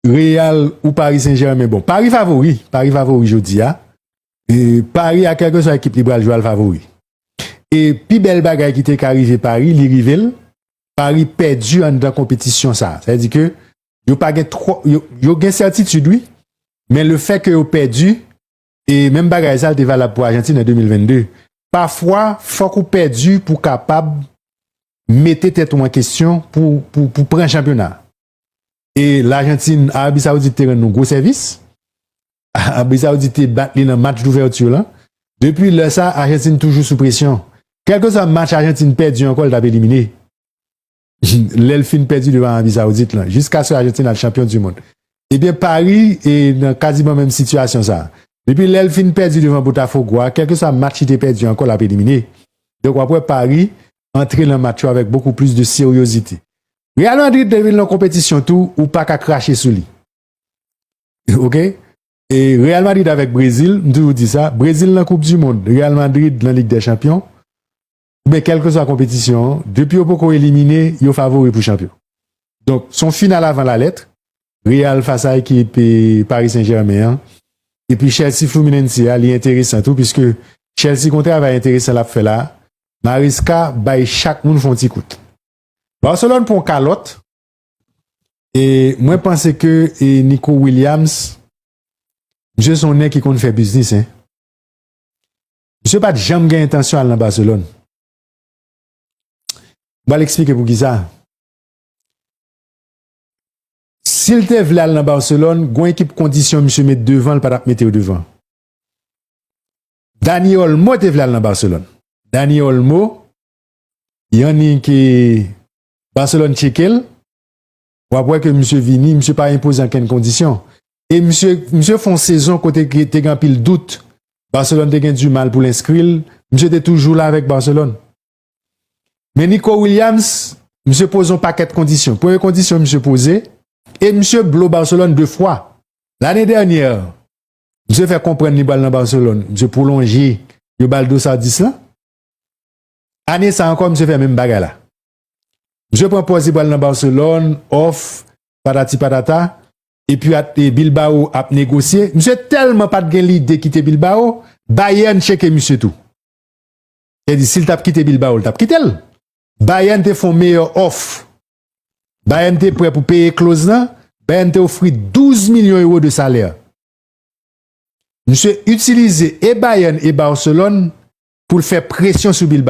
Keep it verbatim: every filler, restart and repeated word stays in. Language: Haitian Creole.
Real ou Paris Saint-Germain. Bon, Paris favori, Paris favori jodi a. E Paris a kèlkeswa ekip li pral jwe al favori. E pi bèl bagay ki te ka rive Paris, li rive l. Paris pèdi anndan konpetisyon sa. Sa vle di ke yo pa gen twò, yo, yo gen sètitid wi, men le fè ke yo pèdi, e menm bagay sa l te valab pou Ajantin an de mil vennde. Pafwa, fòk ou pèdi pou w kapab mete tèt ou an kesyon pou, pou, pou pran chanpyona. E Lajantin, Arabi Sawoudit te rann nou gwo sèvis. Arabi Sawoudit te bat li nan match douvèti lan. Depi lè sa, Ajantin toujou sou presyon. Kèlkeswa match Ajantin pèdi ankò, l t ap elimine. Lè l fin pèdi devan Arabi Sawoudit lan, jiskaske Ajantin al chanpyon di mond. Ebyen, Paris e nan kaziman menm sitiyasyon sa. Depi lè l fin pèdi devan Botafogo a, kèlkeswa match li te pèdi ankò, l ap elimine. Donk, w ap wè Paris antre nan match yo avèk bokou plis de seryozite. Real Madrid, depi l nan konpetisyon tou, ou pa ka krache sou li. Oke? E Real Madrid avèk Brezil, m toujou di sa, Brezil nan Koup di Mond, Real Madrid nan Lig dè Chanpyon, oubyen kèlkeswa konpetisyon an, depi yo poko elimine, yo favori pou chanpyon. Donk, se yon final avan lalèt, Real fas a ekip, e, Paris Saint-Germain an. Epi Chelsea Fluminense a, li enteresan tou, piske Chelsea gon travay enteresan l ap fè la. Maresca bay chak moun fè yon ti kout. Barcelone pran kalòt. E mwen panse ke, e, Nico Williams, misye se yon nèg ki konn fè biznis, en. Misye pa t janm gen entansyon al nan Barcelone. M pral eksplike poukisa. Si l te vle al nan Barcelone, gon ekip kondisyon misye met devan, l pa t ap mete yo devan. Dani Olmo te vle al nan Barcelone. Dani Olmo, Yannick, e, Barcelone tcheke l. W ap wè ke misye vini, misye pa enpoze ankenn kondisyon. E misye, misye fè yon sezon kote ke te gen anpil dout. Barcelone te gen dimal pou l enskri l. Misye te toujou la avèk Barcelone. Men Nico Williams, misye poze yon pakèt kondisyon. Premye kondisyon misye poze, e misye blow Barcelone de fwa. Lane dènyè, misye fè konprann li pral nan Barcelone. Misye pwolonje, yo ba l dosa dis lan. Ane sa ankò, misye fè menm bagay la. Misye pran pòz li pral nan Barcelone, òf, patati patata. Epi at, e Bilbao ap negosye. Misye tèlman pa t gen lide kite Bilbao, Bayern tcheke misye tou. Sa di, si l t ap kite Bilbao, l t ap kite l. Bayern te fè yon meyè òf. Bayern te prè pou peye kloz lan. Bayern te ofri douz milyon euro de salè. Misye itilize e Bayern e Barcelone pou l fè presyon sou Bilbao.